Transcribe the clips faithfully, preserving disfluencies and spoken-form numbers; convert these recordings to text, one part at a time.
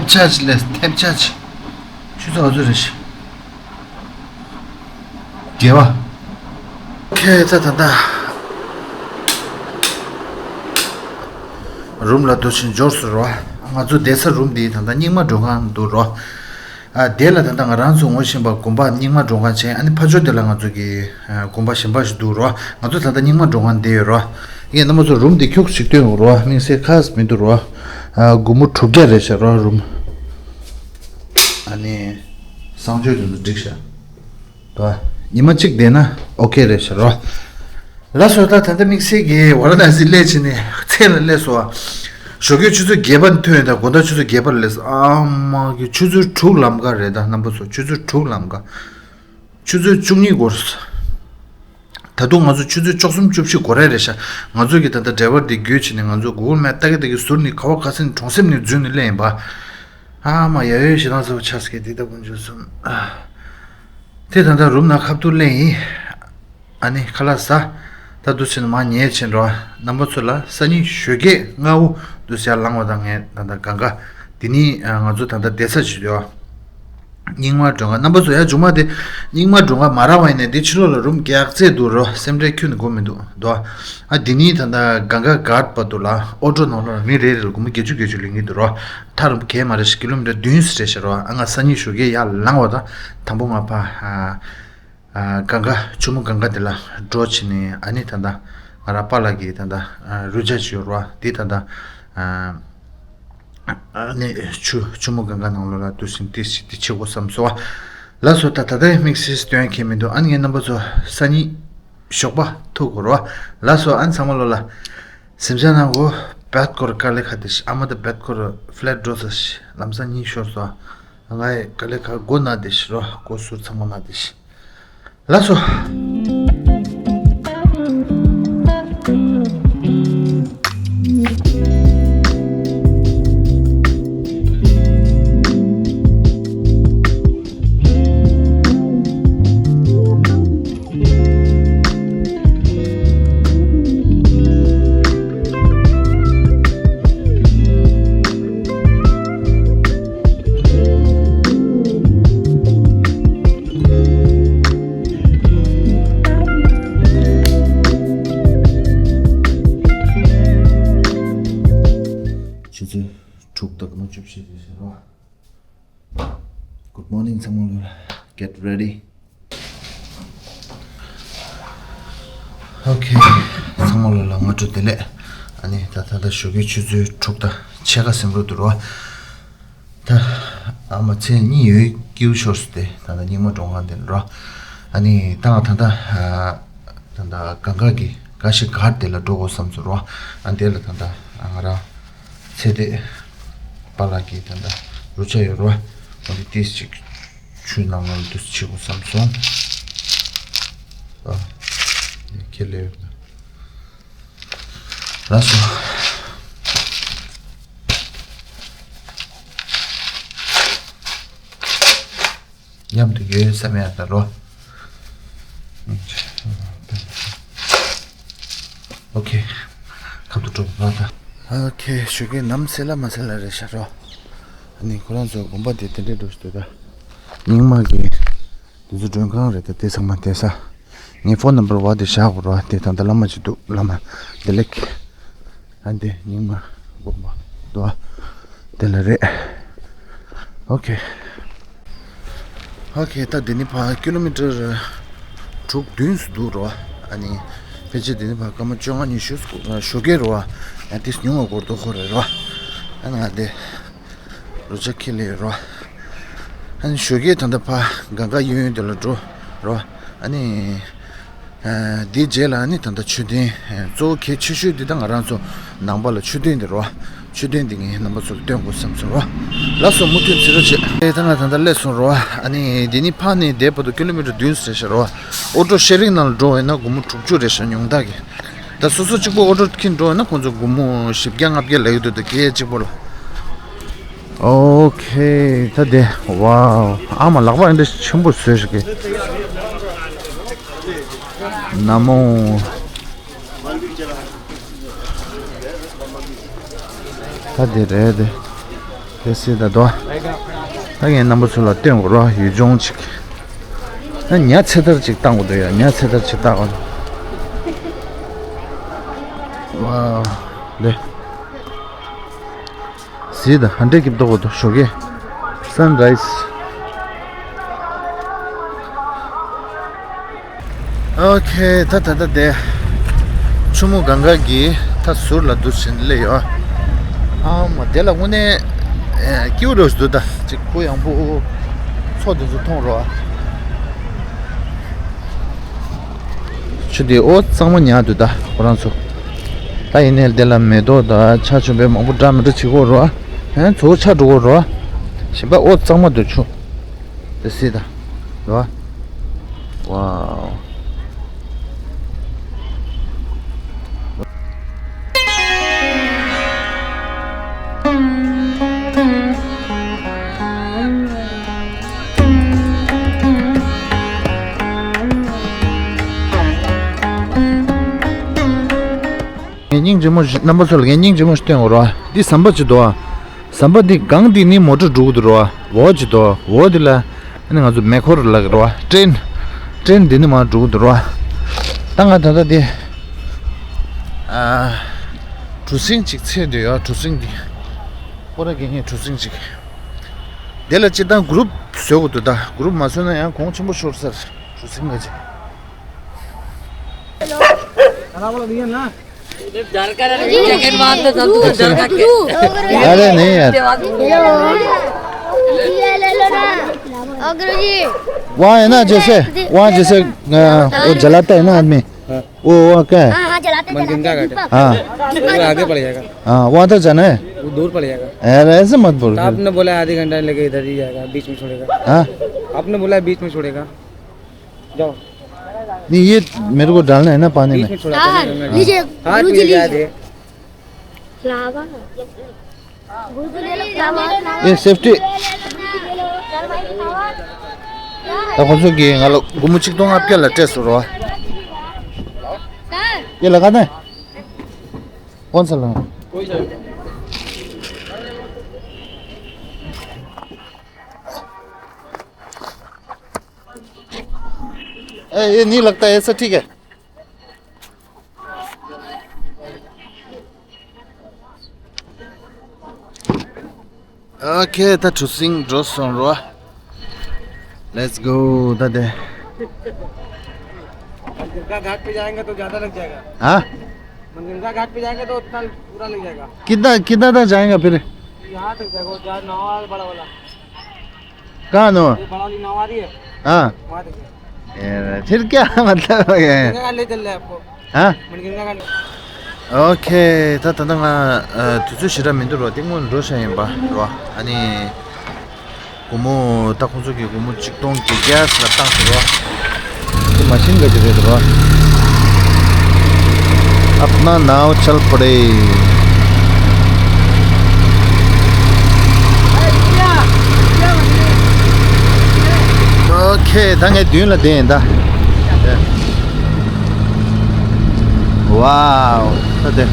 ཆ་ཅི་ལས་ཐེབས་ཆ་ཅི། ཆུ་ཚོད་ག་ཚོད་རེད་ཤག་བརྒྱད་པ། ཁྱེད་ད་ད་ད། རུམ་ལ་འདུག་ཕྱིན་འབྱོར་སོང་རོ། ང་ཚོ་བསྡད་ས་རུམ་འདི་ད་ལྟ་རྙིང་མ་མགྲོན་ཁང་འདུག་རོ། ཨ་དེ་ལ་ད་ལྟ་ང་རང་ཚོ་ངོ་ཤེས་པ་དགོན་པ་རྙིང་མ་མགྲོན་ཁང་བྱས། ཨ་ནི་ཕ་ཇོ་དེ་ལ་ང་ཚོ་གི་ཨ་དགོན་པ་གཞན་པ་ཞིག་འདུག་རོ། ང་ཚོ་ད་ལྟ་རྙིང་མ་མགྲོན་ཁང་འདི་ཡོད་རོ། ངས་རྣམ་པ་ཚོ་རུམ་འདི་ཁྱུག་ཅིག་སྟོན་རོ། དམིགས་བསལ་ཁག་མི་འདུག་རོ། ཨ་སྒོར་མོ་དྲུག་བརྒྱ་རེད་ཤག་རོ་རུམ། ཨ་ནི་གསང་སྤྱོད་དེ་ཚོ་འགྲིག་ཤག་དོ། ཉི་མ་གཅིག་བསྡད་ན་ཨོ་ཁེ་རེད་ཤག་རོ། ལགས་སོ། ད་ད་ལྟ་དམིགས་བསལ་གྱི་ཝཱ་ར་ཎ་སི་སླེབས་ཕྱིན་ནས་ཚལ་ལ་སླེབས་སོང་བ། ཞོགས་ཀས་ཆུ་ཚོད་བརྒྱད་པ་ཐོན་ཡོད། ད་དགོང་དག་ཆུ་ཚོད་བརྒྱད་པ་ལ་སླེབས་སོང་། ཨ་མ་གི་ཆུ་ཚོད་དྲུག་ལམ་ཀ་རེད། ད་རྣམ་པ་ཚོ་ཆུ་ཚོད་དྲུག་ལམ་ཀ་ཆུ་ཚོད་བཅུ་གཉིས་འགོར་སོང་། ད་དུང་ང་ཚོ་ཆུ་ཚོད་བཅུ་གསུམ་བཅུ་བཞི་འགོར་ཡ་རེད་ཤག་ང་ཚོ་གི་ད་ལྟ་ཌ་རའི་ཝར་དེ་བརྒྱུད་ཕྱིན་ནས་ང་ཚོ་གུ་གལ་མེབ་ལྟ་གི་ལྟ་གི་ཟུར་ནས་ག་བ་ག་ས་ནས་གྲོང་གསེབ་ནས་འཛུལ་ནས་སླེབས་ཡིན་པ། ཨ་མ་ཡ་ཡོད་ཞེ་སྡང་ཚ་པོ་ཆགས་སྐད་དེ་ལྟ་བུ་འཇུ་སོང་། དེ་ད་ལྟ་རུམ་ནང་ཁ་ཐུག་སླེབས་ཡིན། ཨ་ནི་ཁ་ལག་ཟ། ད་འདུག་ཕྱིན་ནས་མར་ཉལ་ཕྱིན་རོ། རྣམ་པ་ཚོ་ལ་སང་ཉིན་ཞོགས་ཀས་སྔ་པོ་འདུག་ཟེར་ལངས་པ་དང་། ངས་ད་ལྟ་གང་ག་འདི་ནི་ང་ཚོ་ད་ལྟ་བསྡད་ས་ཞིག་ཡོད། རྙིང་མ་མགྲོན་ཁང་། རྣམ་པ་ཚོ་ཡ་མཇུག་མ་དེ་རྙིང་མ་མགྲོན་ཁང་མ་རག་པ་ཡིན་ནའི་འདི་ཕྱི་ལོགས་ལ་རུམ་རྒྱག་རྩེད་འདུག་རོ། སེམས་ཁྲལ་ཁྱོན་ནས་དགོས་མི་འདུག་དོ། ཨ་འདི་ནི་ད་ལྟ་གང་ག་གྷར་པ་འདུག་ལ། ཨོ་ཊོ་ནང་ལོགས་ལ་མི་རེ་རེ་ལ་སྒོར་མོ་བརྒྱད་ཅུ་བརྒྱད་ཅུ་ལེན་གྱི་འདུག་རོ། ཐག་རིང་པོ་གས་མ་རེད་ཤག་ཀི་ལོ་མི་ཊར་བདུན་ཙམ་རེད་ཤག་རོ། ཨ་ང་སང་ཉིན་ཞོགས་ཀས་ཡར་ལངས་པ་དང་དང་པོ་ང་ཕ་ཨ་ཨ་གང་ག་ཆུ་མོ་གང་ག་དེ་ལ་འགྲོ་ཕྱིན་ནས། ཨ་ནི་ད་ལྟ་ང་རང་པཱ་ལགས་ཀྱི་ད་ལྟ་ཨ་རུ་ཅག་ཅིག་ཡོད་རོ། དེ་ད་ལྟ་ཨ་ཨ་ནི་ཆུ་ཆུ་མོ་གང་ག་ནང་ལོགས་ལ་འདུག་ཕྱིན་ཏིས་ཅིག་དེ་བྱེད་དགོས་བསམ་སོང་བ། ལགས་སོ། ད་ད་ལྟའི་དམིགས་བསལ་སྟོན་མཁན་མི་འདུག་ཨ་ནི་ངས་རྣམ་པ་ཚོ་སང་ཉིན་ཞོགས་པ་ཐུག་དགོས་རོ། ལགས་སོ། ཨ་ནི་ཚང་མ་ལོ་ལ་གཟིམ་ཤག་ནང་གོ། བད་ཀོར་དཀའ་ལས་ཁག་དེ་ཤི། ཨ་མ་ད་བད་ཀོར་ཕ་ལེཊ་འགྲོ་ས་ཤི། ལམ་སང་གཉིད་ཤོར་སོང་། ང་ཡི་དཀའ་ལས་ཁག་མགོ་ན་དེ་ཤི་རོ། མགོ་ཟུར་ཚང་མ་ན་དེ་ཤི། ལགས་སོ། ཆུ་ཚོད་དྲུག་དང་སྐར་མ་བཅུ་བཞི་རེད་ཟེར་བ། Good morning ཚང་མ་ལོ། Get ready. Okay ཚང་མ་ལོ་ལ་སྔ་དྲོ་བདེ་ལེགས། ཨ་ནི་ད་ད་ལྟ་ཞོགས་ཀའི་ཆུ་ཚོད་དྲུག་དང་ཕྱེད་ཀ་ཟིན་འགྲོ་འདུག་རོ། ད་ཨ་མ་མཚན་གཉིས་ཡོད་ཀྱིའུ་ཤོར་སུ་དེ་ད་ལྟ་རྙིང་མ་མགྲོན་ཁང་དེ་ལ་རོ། ཨ་ནི་ད་ང་ད་ལྟ་ད་ལྟ་གང་ག་གི་ག་ཤི་གར་དེ་ལ་འགྲོ་དགོས་བསམ་སོང་རོ། ཨ་དེ་ལ་ད་ལྟ་ང་རང་ཚེ་འདས་པཱ་ལགས་ཀྱི་ད་ལྟ་རུ་ཅག་ཡོད་རོ། འོ་དེ་ཏིས་ཅིག་ཆུ་ནང་ལ་འདུག་ཆེ་དགོས་བསམ་སོང་། ཨ་ཁྱེད་ལས་ཡོད་ན། ལགས་སོ། མཉམ་དུ་ཡོད་བསམ་ཡག་ད་རོ། Okay ཁབ་ཏུ་འགྲོ་བ་ད། Okay ཞོགས་ཀས་ནམ་སེ་ལ་མ་སེ་ལ་རེད་ཤག་རོ། ཨ་ནི་ཁོ་རང་ཚོ་དགོན་པ་དེ་དེ་འདྲས་འགྲོ་ཞིག་འདུག་ད། རྙིང་མ་གི་དེ་ཚོ་མགྲོན་ཁང་རེད། ད་དེ་ཚང་མ་བསྡད་ས། ངའི་ཕོན་ནམ་བར་བ་དེ་བཞག་དགོས་རོ། དེ་ད་ལྟ་བླ་མ་ཅིག་འདུག་བླ་མ་བདེ་ལེགས། ཨ་འདི་རྙིང་མ་དགོན་པ་འདུག་ཨ། དེ་ལ་རེད། Okay Okay ད་འདི་ནི་ཕ་ཀི་ལོ་མི་ཊར་དྲུག་བདུན་ཙམ་འདུག་རོ། ཨ་ནི་ཕལ་ཆེར་འདི་ནི་ཕ་སྐར་མ་བཅོ་ལྔ་ཉི་ཤུ་ཞོགས་ཀས་རོ། ཡང་ཏིས་ཉུང་བ་སྐོར་དུ་ཧོ་རེད་རོ། ཨ་ང་འདི་རུ་ཅག་ཁི་ལེ་རོ། ཨ་ནི་ཞོགས་ཀས་ད་ལྟ་ཕ་གང་ག་གཡས་གཡོན་དེ་ལ་འགྲོ་རོ། ཨ་ནི་ཨ་འདིའི་རྗེས་ལ་ཨ་ནི་ད་ལྟ་མཆོད་རྟེན་ཨ་གཙོ་བོ་གལ་ཆེ་ཤོས་འདི་ད་ང་རང་ཚོ་ནང་པ་ལ་མཆོད་རྟེན་འདི་རོ། མཆོད་རྟེན་འདི་ངས་རྣམ་པ་ཚོ་ལ་སྟོན་དགོས་བསམ་སོང་རོ། ལགས་སོ་མུ་མཐུད་བྱེད་རོགས་བྱེད། ཨེ་ད་ང་ད་ལྟ་སླེབས་སོང་རོ། ཨ་ནི་འདི་ནི་ཕ་ནས་འདས་བར་དུ་ཀི་ལོ་མི་ཊར་བདུན་ཙམ་རེད་ཤག་རོ། ཨོ་ཊོ་ཤེ་རིང་ནང་ལ་འགྲོ་བས་ན་སྒོར་མོ་དྲུག་ཅུ་རེད་ཤག་ཉུང་མཐའ་གི། ད་སོ་སོ་གཅིག་པོ་ཨོ་ཊོ་འཁྱེར་འགྲོ་ན་ཁོང་ཚོ་སྒོར་མོ་བཞི་བརྒྱ་ལྔ་བརྒྱ་ལབ་ཀྱི་འདུག་ད་སྐད་གཅིག་པོ་ལ། Okay ད་དེ་ཝའོ། ཨ་མ་ལག་པ་འདི་ཆེན་པོ་བཟོས་ཤག་གི། ན་མོ། ད་དེ་རེད་དེ། དེ་སྲིད་ད་དོ། ད་ངས་རྣམ་པ་ཚོ་ལ་སྟོན་དགོས་རོགས། ཡུལ་ལྗོངས་ཅིག་ད་ཉ་ཚེ་ཐར་ཅིག་བཏང་དགོས་འདུག་ཡ། ཉ་ཚེ་ཐར་ཅིག་བཏང་དགོས། ཝའོ། ལེ། གཟིགས་དང་། ཧ་འདྲེ་སྐྱིབས་ཏོག་པོ་དང་ཞོགས་ཀས་སན་རའི་སི། ཨོ་ཁེ། ད་ད་ད་དེ་ཆུ་མོ་གངྒཱ་གི་ད་ཟུར་ལ་འདུག་ཕྱིན་སླེབས་ཡོད། ཨ་མ་དེ་ལ་དངོས་གནས་སྐྱིད་པོ་རེད་འདུག་ད་ཅིག་གུ་ཡངས་པོ། མཚོ་དེ་ཚོ་མཐོང་རོགས། ཆུ་དེ་འོ་གཙང་མ་ཉག་འདུག་ད་ཁོ་རང་ཚོ། ད་ཡིན་ནའི་དེ་ལ་མེ་ཏོག་དང་ཆ་ཆུ་བེ་མང་པོ་འདྲ་མི་འདྲ་བྱེད་ཀྱི་ཡོད་རེད་བ། ཧན་ཚོ་ཆ་འགྲོ་གི་ཡོད་རེད་བ། གཞན་པ་འོ་གཙང་མ་འདུག་ཆུ། དེ་སྲིད་ད། རེད་བ། ཝའོ། ངས་སྙིང་རྗེ་མོ་ཞིག་རྣམ་པ་ཚོ་ལ་ངས་སྙིང་རྗེ་མོ་ཞིག་སྟོན་དགོས་རེད་བ། འདི་ཟམ་པ་ཅིག་འདུག་བ། ཟམ་པ་འདི་སྒང་འདི་ནི་མོ་ཊ་འགྲོ་གི་འདུག་རེད་བ། འོག་ཅིག་འདུག་འོག་འདི་ལ་ཨ་ནི་ང་ཚོ་མེ་འཁོར་ལབ་ཀྱི་རེད་བ། ཀྲེན། ཀྲེན་འདི་ནི་མར་འགྲོ་གི་འདུག་རེད་བ། ད་ང་ད་ལྟ་འདི་ཨ་གྲུ་གཟིངས་ཅིག་འཚོལ་འདོད་ཡོད། གྲུ་གཟིངས་འདི་ཁོ་ར་གི་ངའི་གྲུ་གཟིངས་ཅིག་འདི་ལ་སྤྱིར་བཏང་གུ་རུབ་བཟོ་དགོས་འདུག་ད་གུ་རུབ་མ་བཟོས་ན་ཡང་གོང་ཆེན་པོ་ཤོར་ས་རེད། གྲུ་གཟིངས་ལ་ཅིག डर कर रहे हैं, जगन बांध दे, संतु को डर करके। अरे नहीं यार। ओ गुरुजी। वहाँ है ना, जैसे, वहाँ जैसे, अ, वो जलाता है ना आदमी। हाँ। वो, वो क्या है? हाँ, हाँ, जलाते, मनगंगा जलाते, घाट है। दीपक। हाँ। वो आगे पड़ जाएगा। हाँ, वहाँ तक जाना है। वो दूर पड़ जाएगा। अरे ऐसे मत बोल तो फिर। आपने बोला आधे घंटा लेके इधर ही जाएगा, बीच में छोड़ेगा। हाँ? आपने बोला बीच में छोड़ेगा। जाओ। नहीं, ये मेरे को डालना है ना पानी में। बीच में छोड़ा था ना, नीचे हाथ गुरुजी में गया लीजिए। थे। ये सेफ्टी। ད་ཁོང་ཚོ་གིས་ང་ལ་སྒོར་མོ་ཆིག་སྟོང་ལྔ་བརྒྱ་ལ་སྤྲད་སོང་རོ། ये लगा दे। कौन सा लगा? ए, ये नहीं लगता है, ऐसा ठीक है। ཨོ་ཁེ། ད་གྲུ་གཟིངས་འགྲོ་སོང་རོ། Let's go. ད་དེ། गंगा घाट पे जाएंगे तो ज्यादा लग जाएगा। हाँ? गंगा घाट पे जाएंगे तो उतना पूरा लग जाएगा। कितना, कितना तक जाएगा फिर? यहाँ तक जाएगा, वो जहाँ नाव है बड़ा वाला। कहाँ नो? ये बड़ा वाली नाव आ रही है। हाँ। वहाँ तक है। ए, फिर क्या मतलब है? गंगा घाट ले चल रहे हैं आपको। हाँ? गंगा घाट। ཨོ་ཁེ། ད་ད་ལྟ་ང་ཨ་དུས་ཚོད་ཞེ་དྲག་མི་འདུག་རོ། དེ་སྔོན་འགྲོ་བྱས་ཡིན་པ་རོ། ཨ་ནི་སྒོར་མོ་ད་ཁོང་ཚོ་གིས་སྒོར་མོ་ཆིག་སྟོང་བརྒྱད་བརྒྱ་ལ་བཏང་སོང་རོ། དེ་མ་ཤིན་ག་ཅི་རེད་རོ། अपना नाव चल पड़े। ཨོ་ཁེ། ད་ངས་མདུན་ལ་བསྡད་ཡིན་ད། ཝའོ། ད་དེ།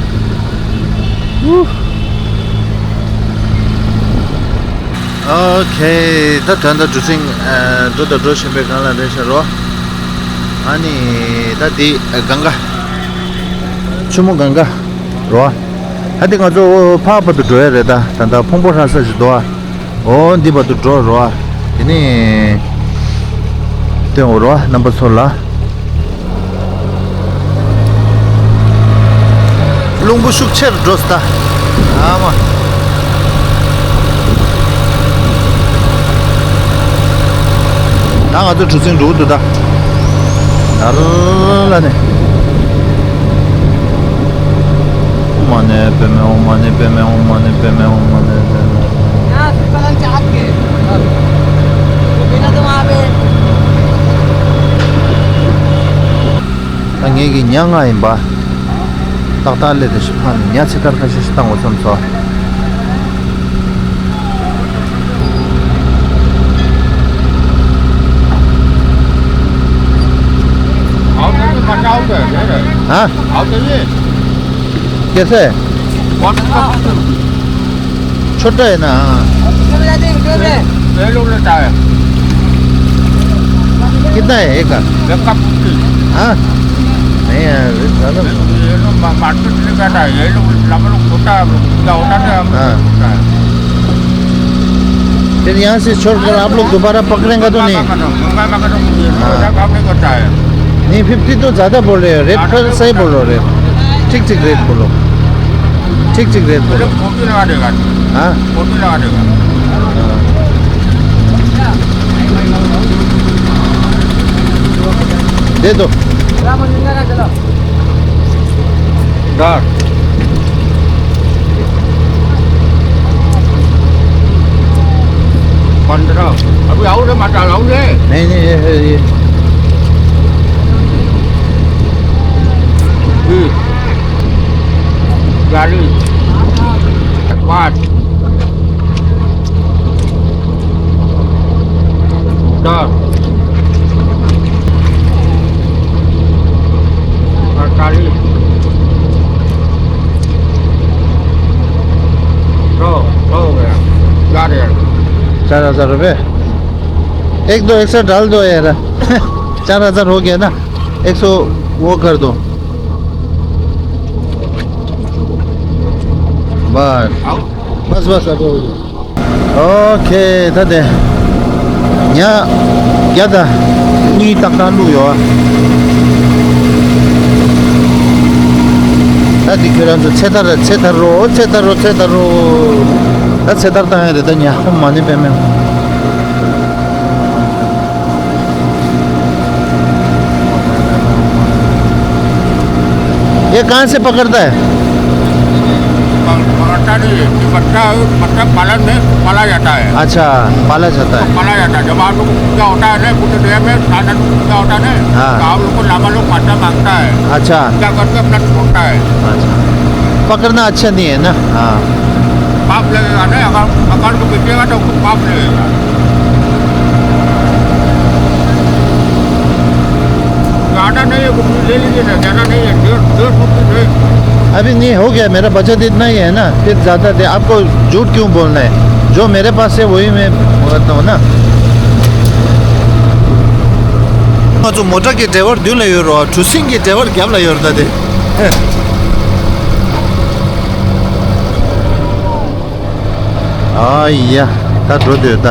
ཨོ་ཁེ། ད་དོན་དུ་གྲུ་གཟིངས་ཨ་འགྲོ་དང་འགྲོ་བཞིན་པའི་སྒང་ལ་རེད་ཤག་རོ། ཨ་ནི་ད་འདི་གངྒཱ། ཆུ་མོ་གངྒཱ་རོ། ད་འདི་ང་ཚོ་ཕར་བར་དུ་འགྲོ་ཡ་རེད་ད། ད་ད་ཕུང་པོ་ཧྲ་ས་ཞིག་འདུག་ཨ། ཨོ་འདི་བར་དུ་འགྲོ་རོ། དེ་ནས་སྟོན་འོ་རོ་རྣམ་པ་ཚོ་ལ། རླུང་བུ་ཤུགས་ཆེར་འགྲོ་སྟ། ཨ་མ། ད་ང་ཚོ་གྲུ་གཟིངས་འགྲོ་གི་འདུག་ད། ད་ར་ལ་ནས། ཨོཾ་མ་ཎི་པདྨེ། ཨོཾ་མ་ཎི་པདྨེ། ཨོཾ་མ་ཎི་པདྨེ། ཨོཾ་མ་ཎི་པདྨེ། ད་ངེད་ཀྱི་ཉ་ལྔ་ཡིན་པ། ཏག་ཏག་སླེབས་དེ་ཞིག་ཕངས་ནས་ཉ་ཚེ་ཐར་ཁ་ཤས་ཤིག་བཏང་དགོས་བསམ་སོང་། हाँ? कैसे? छोटा है ना। ये लोग लेता है। कितना है एक का? एक का फिफ्टी। हाँ? नहीं यार, ये ज्यादा। ये लोग मा-, मार्केट में जाता है, ये लोग, हम लोग छोटा है, हम लोग क्या होता है, हम लोग हाँ। छोटा है। फिर यहाँ से छोड़कर आप लोग दोबारा पकड़ेंगे तो नहीं? मंगा, मंगा, मंगा, मंगा, हाँ। ऐसा काम नहीं करता है। नहीं, फिफ्टी तो ज्यादा बोल रहे हो, रेट पर सही बोलो, रेट। ठीक ठीक रेट बोलो, ठीक ठीक रेट बोलो। फोर्टी लगा देगा। हाँ। फोर्टी लगा देगा। दे दो। दस। पन्द्रह। अभी और है, मसाला और है। नहीं, नहीं, ये है, ये। बीस। चालीस। पाँच। दस। अड़तालीस। सौ, सौ हो गया। चार हजार। चार हजार रुपये। एक दो एक्स्ट्रा डाल दो यार। चार हजार हो गया ना, एक सौ वो कर दो। बस। आओ। बस, बस, अब हो गया। ཨོ་ཁེ། ད་དེ་ཉ་བརྒྱ་དང་གཉིས་ཏག་ཏག་བླུགས་ཡོད། ད་འདི་ཁྱོད་རང་ཚོ་ཚེ་ཐར་ཚེ་ཐར་རོ། ཚེ་ཐར་རོ། ཚེ་ཐར་རོ། ད་ཚེ་ཐར་བཏང་ཡ་རེད། ད་ཉ་ཧོ་མ་ནི་པེ་མེ། ये कहाँ से पकड़ता है? पकड़ता नहीं है, ये बच्चा, बच्चा पालन में पाला जाता है। अच्छा, पाला जाता है। पाला जाता है। जब आप लोग को पूजा होता है ना, बुद्ध गया में सात आठ को पूजा होता है ना, हाँ। तो आप लोग को लामा लोग बच्चा मांगता है। अच्छा। पूजा करके अपना छोड़ता है। अच्छा। पकड़ना अच्छा नहीं है ना? हाँ। पाप लगेगा ना, अगर, अगर को बेचेगा तो उसको पाप लगेगा। ज्यादा नहीं है, कुछ ले लीजिए ना, ज्यादा नहीं है, डेढ़, डेढ़ सौ पीस है। अभी नहीं, हो गया, मेरा बचत इतना ही है ना, फिर ज्यादा दे, आपको झूठ क्यों बोलना है? जो मेरे पास है वही मैं बोलता हूँ ना। ང་ཚོ་མོ་ཊ་གི་ཌ་རའི་བར་མདུན་ལ་ཡོད་རོ། གྲུ་གཟིངས་ཀྱི་ཌ་རའི་བར་རྒྱབ་ལ་ཡོད་རེད་ད་དེ། ཨ་ཡ། ད་འགྲོ་འདོད་ད།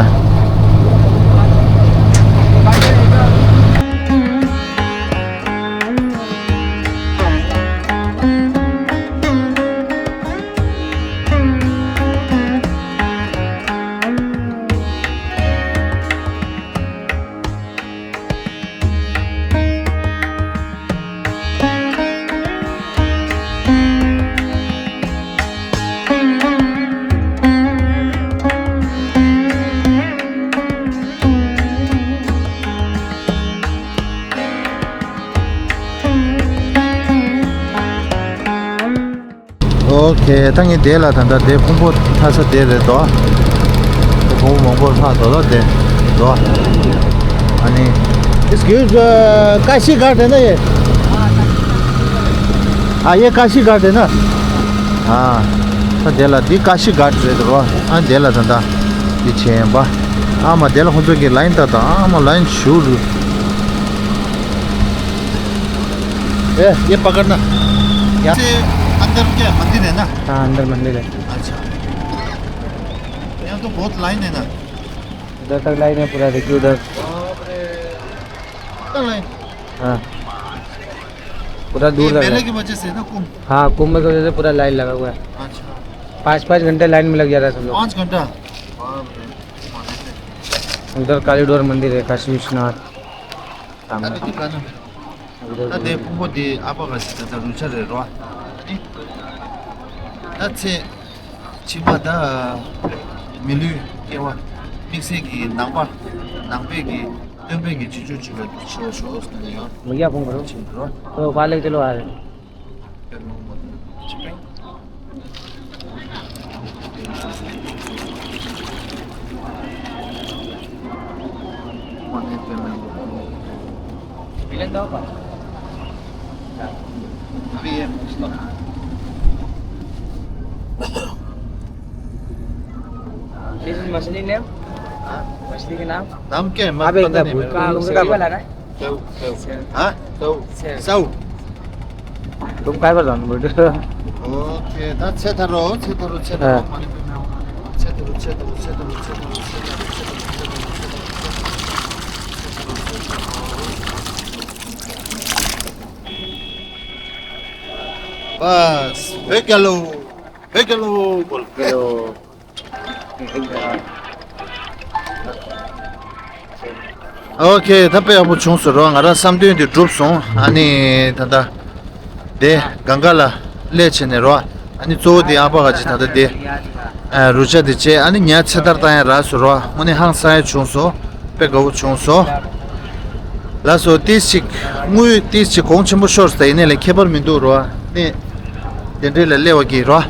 ཨོ་ཁེ། ད་ངས་དེ་ལ་ད་ལྟ་དེ་ཕུང་པོ་ཐ་ས་དེ་རེད་དོ། དེ་ཕུང་པོ་མང་པོ་ལྷག་དོ་ལ་དེ་དོ། ཨ་ནི། Excuse, काशी घाट है ना ये? हाँ, ये काशी घाट है ना? हाँ। ད་དེ་ལ་འདི་ཀ་ཤི་གྷ་ཊ་རེད་དོ། ཨ་དེ་ལ་ད་ལྟ་འདི་བྱས་ཡིན་པ། ཨ་མ་དེ་ལ་ཁོང་ཚོ་གི་ལ་ཡིན་ད་ད་ཨ་མ་ལ་ཡིན་ཞུ་རུ། ए, ये पकड़ना। क्या? से अंदर क्या मंदिर है ना? हाँ, अंदर मंदिर है। अच्छा। यहाँ तो बहुत लाइन है ना? उधर तक लाइन है पूरा, देखिए उधर। बाप रे। इतना लाइन? हाँ। पूरा दूर ये तक मेले है। की वजह से ना, कुंभ? हाँ, कुंभ की वजह से पूरा लाइन लगा हुआ है। अच्छा। पाँच पाँच घंटे लाइन में लग जा रहा है सब लोग। पाँच घंटा? बाप रे। उधर कालीडोर मंदिर है, काशी विश्वनाथ। ད་དེ་ཕུང་པོ་དེ་ཨ་ཕ་ག་ཟེར་ད་རུ་ཆ་རེད་རོ། ད་ཚེ་ཕྱི་མ་ད་མི་ལུས་སྐྱེ་བ་དམིགས་བསལ་གྱི་ནང་པ་ནང་པའི་གི་སྟོན་པའི་གི་རྗེས་འཇུག་ཅིག་ལ་འགྱུར་ཆེ་བ་ཞོག་ཟེར་ནས་ཡང་མི་རྒྱ་ཕུང་པོ་རོ། ཕྱིན་རོ། ཨོ་པ་ལེགས་དེ་ལོ་ཨ་རེད། मछली नेम? हाँ? मछली के नाम? नाम क्या है? मैं आप एक पता बार नहीं भूल मेरे को। कहाँ घूम रहा है? Save, save. हाँ? सेव। सेव। तुम काय पर जान बोल रहे हो? ओके, ད་ཚེ་ཐར་རོ། ཚེ་ཐར་རོ། ཚེ་ཐར་རོ། ཨ། མ་ནི་པེ་མེ་མ་ནི། ཚེ་ཐར་རོ། ཚེ་ཐར་རོ། ཚེ་ཐར་རོ། ཚེ་ཐར་རོ། ཚེ་ཐར་རོ། ཚེ་ཐར་རོ། बस, हो गया लो। हो गया लो, बोल। ཨོ་ཁེ། ད་དཔེ་ཡག་པོ་བྱུང་སོང་རོ། ང་རང་བསམ་དོན་དེ་འགྲུབ་སོང་། ཨ་ནི་ད་ལྟ་དེ་གངས་ལ་སླེབས་བྱས་ནས་རོ། ཨ་ནི་གཙོ་བོ་དེ་ཨ་ཕ་ག་ཅི་ད་ལྟ་དེ་ཨ་རུ་ཅག་དེ་བྱས། ཨ་ནི་ཉ་ཚེ་ཐར་བཏང་ཡ་རག་སོང་རོ། དངོས་གནས་ཧང་སང་ཡ་བྱུང་སོང་། དཔེ་དགའ་བོ་བྱུང་སོང་། ལགས་སོ། ཏིས་ཅིག་དངུལ་ཏིས་ཅིག་གོང་ཆེན་པོ་ཤོར་སོང་། ད་ཡིན་ནའི་ལས་ཁྱད་པར་མི་འདུག་རོ། ནི་དེ་འདྲའི་ལ་སླེབས་པ་གི་རོ།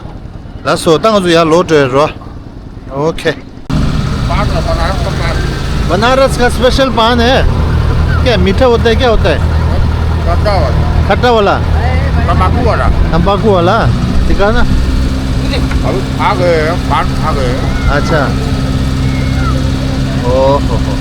ལགས་སོ། ད་ང་ཚོ་ཡར་ལོག་འགྲོ་ཡ་རོ། ཨོ་ཁེ། पान है, बनारस का पान। बनारस का स्पेशल पान है। क्या मीठा होता है, क्या होता है? खट्टा वाला। खट्टा वाला? तंबाकू वाला। तंबाकू वाला। ठीक है ना? अभी खा गए, पान खा गए। अच्छा। ओहो हो।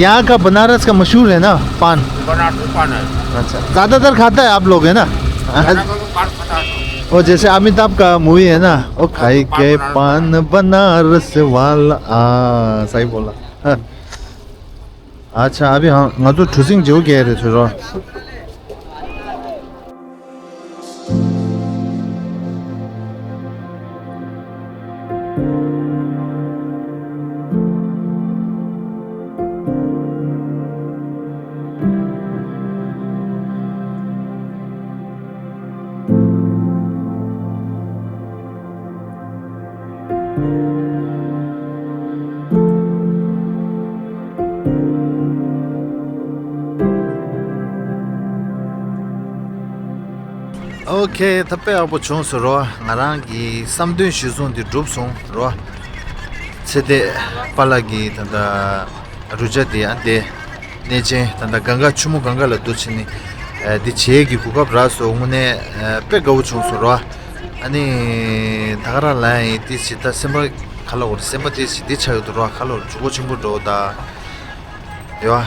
यहाँ का बनारस का मशहूर है ना पान? बनारसी पान है। अच्छा, ज़्यादातर खाता है आप लोग, है ना? बनारस में पान खाता है। वो जैसे अमिताभ का मूवी है ना, वो खाई के पान बनारस वाला। हाँ, सही बोला। हाँ। अच्छा, अभी हाँ, ང་ཚོ་གྲུ་གཟིངས་རྒྱག་གི་རེད་ཚུར་རོ། ཨོ་ཁེ། ད་དཔེ་ཡག་པོ་བྱུང་སོང་རོ། ང་རང་གི་བསམ་དོན་གཞིར་བཟུང་དེ་འགྲུབ་སོང་རོ། ཚེ་འདས་པཱ་ལགས་ཀྱི་ད་ལྟ་རུ་ཅག་དེ་ཨ་འདི་གནས་ཆེན་ད་ལྟ་གངས་ཀ་ཆུ་མོ་གངས་ཀ་ལ་འདུག་བྱས་ནས་ཨ་འདི་བྱེད་ཀྱི་གོ་སྐབས་རག་སོང་། དངོས་གནས་ཨ་དཔེ་དགའ་བོ་བྱུང་སོང་རོ། ཨ་ནི་ད་ག་རང་ལ་ཡིན་ཏིས་ཅིག་ད་སེམས་པ་ག་ལ་འོར་སེམས་པ་ཏིས་ཅིག་འདི་ཆགས་ཡོད་དོ་རོ། ག་ལ་འོར་འཇུག་སྒོ་ཆེན་པོ་འགྲོ་ད་ཡོད།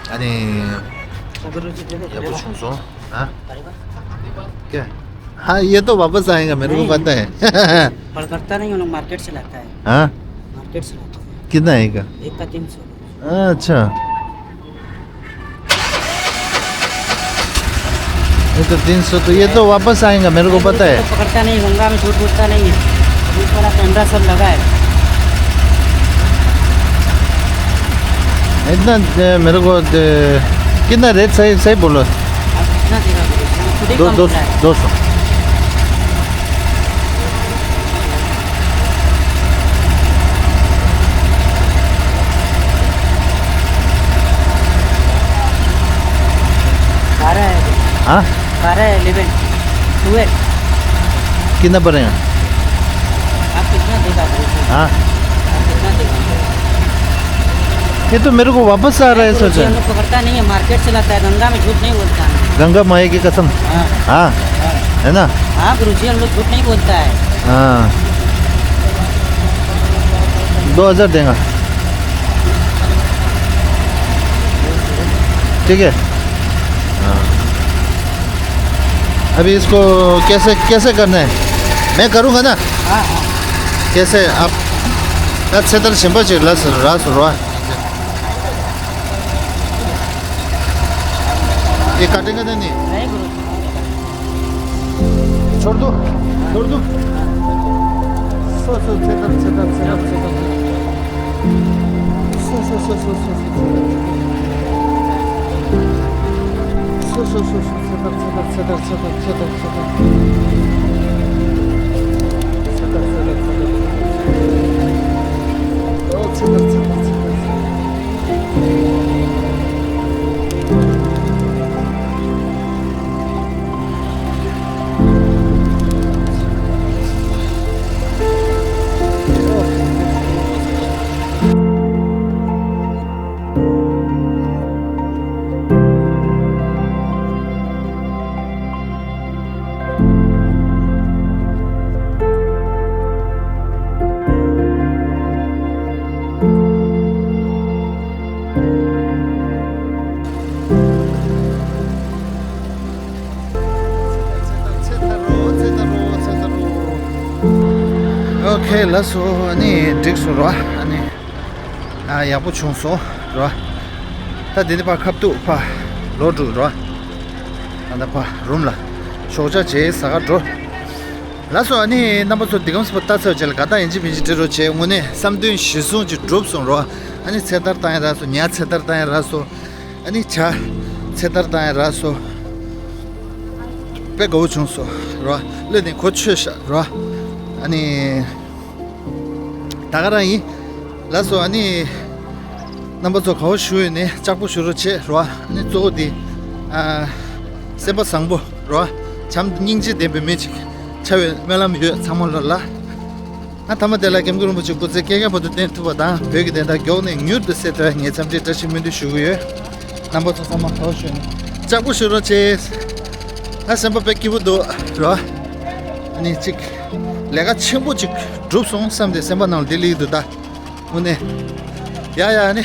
ཨ་ནི་ཡག་པོ་བྱུང་སོང་། ཨ། क्या? हाँ, ये तो वापस आएगा, मेरे को नहीं। पता है। पकड़ता नहीं, उन लोग मार्केट से लाता है। हाँ? मार्केट से लाता है। कितना है एक का? एक का तीन सौ। अच्छा। ये तो तीन सौ, तो ये तो वापस आएगा, मेरे को पता है। तो पकड़ता नहीं, गंगा में झूठ बोलता नहीं है। पुलिस वाला कैमरा सब लगा है। इतना, ए, मेरे को, ए, कितना रेट सही, सही बोलो। आप कितना देगा बोलो? खुद ही दो, कम दो, बोला है। दो सौ। बारह है। हाँ? बारह है, इलेवन, ट्वेल्व। कितना पड़ेगा? आप कितना देगा बोलो? हाँ? आप कितना देगा? ये तो मेरे को वापस आ रहा है, गुरुजी, सोचा। हम लोग पकड़ता नहीं है, मार्केट से लाता है, गंगा में झूठ नहीं बोलता है। गंगा माई की कसम। हाँ। हाँ। हाँ। है ना? हाँ गुरुजी, हम लोग झूठ नहीं बोलता है। हाँ। दो हज़ार देगा। ठीक है। हाँ। अभी इसको कैसे, कैसे करना है? मैं करूँगा ना? हाँ, हाँ। कैसे आप? अच्छे तरह से बच रहा, रहा, रहा। ये काटेगा तो नहीं? नहीं गुरु। छोड़ दो, छोड़ दो। सो, सो, सेटल, सेटल, सेटल, सेटल। सो, सो, सो, सो, सो, सो, सेटल। सो, सो, सो, सो, settle, settle, settle, settle, settle, settle. Settle, settle, settle, settle. ओ, सेटल, सेटल, सेटल, सेटल। ལགས་སོ། ཨ་ནི་འགྲིག་སོང་རོ། ཨ་ནི་ཨ་ཡག་པོ་བྱུང་སོང་རོ། ད་འདི་ནི་ཕར་ཁ་ཐུག་ཕར་ལོག་འགྲོ་རོ། ད་ད་ཕར་རུམ་ལ་ཞོགས་ཇ་བྱས་ཟ་ག་འགྲོ། ལགས་སོ། ཨ་ནི་རྣམ་པ་ཚོ་འདི་གམ་སི་པོ་ལྟ་ཚར་བྱས་ལ་ག་ད་ཡིན་གཅིག་མིན་གཅིག་འབྲི་རོགས་བྱས། དངོས་གནས་བསམ་དོན་གཞིར་བཟུང་ཅིག་འགྲུབ་སོང་རོ། ཨ་ནི་ཚེ་ཐར་བཏང་ཡ་རག་སོང་། ཉ་ཚེ་ཐར་བཏང་ཡ་རག་སོང་། ཨ་ནི་བྱ་ཚེ་ཐར་བཏང་ཡ་རག་སོང་། དཔེ་དགའ་བོ་བྱུང་སོང་རོ། གླུ་ནི་གོ་ཆོད་ཤག་རོ། ཨ་ནི། ད་ག་རང་ཡིན། ལགས་སོ། ཨ་ནི། རྣམ་པ་ཚོ་ག་བ་བཞུགས་ཡོད་ནས་ལྕགས་པོ་ཞུ་རོགས་བྱེད་རོ། ཨ་ནི་གཙོ་བོ་འདི། ཨ། སེམས་པ་བཟང་པོ་རོ། བྱམས་སྙིང་རྗེ་ལྡན་པའི་མི་ཅིག་ཆགས་པའི་སྨོན་ལམ་ཡོད་ཚང་མ་ལ་ལ། ཨ་ཐ་མ་དེ་ལ་སྐྱབས་མགོན་རིན་པོ་ཆེ་སྐུ་ཚེ་བསྐལ་བརྒྱའི་བར་དུ་བརྟན་ཐུབ་པ་དང་། བོད་ཀྱི་བདེན་མཐའ་མགྱོགས་ནས་མྱུར་དུ་གསལ་ཐུབ་པའི་ངའི་འཚམས་འདྲིའི་བཀྲ་ཤིས་སྨོན་འདུན་ཞུ་གི་ཡོད། རྣམ་པ་ཚོ་ཚང་མ་ག་བ་བཞུགས་ནས་ལྕགས་པོ་ཞུ་རོགས་བྱེད། ཨ་སེམས་པ་དཔེ་སྐྱིད་པོ་འདུག་རོ། ཨ་ནི་གཅིག་ལས་ཀ་ཆེན་པོ་གཅིག་གྲུབ་སོང་བསམ་སྟེ་སེམས་པ་ནང་ལ་འདི་སླེབས་འདུག་ད། དངོས་གནས། ཡ་ཡ་ཨ་ནི།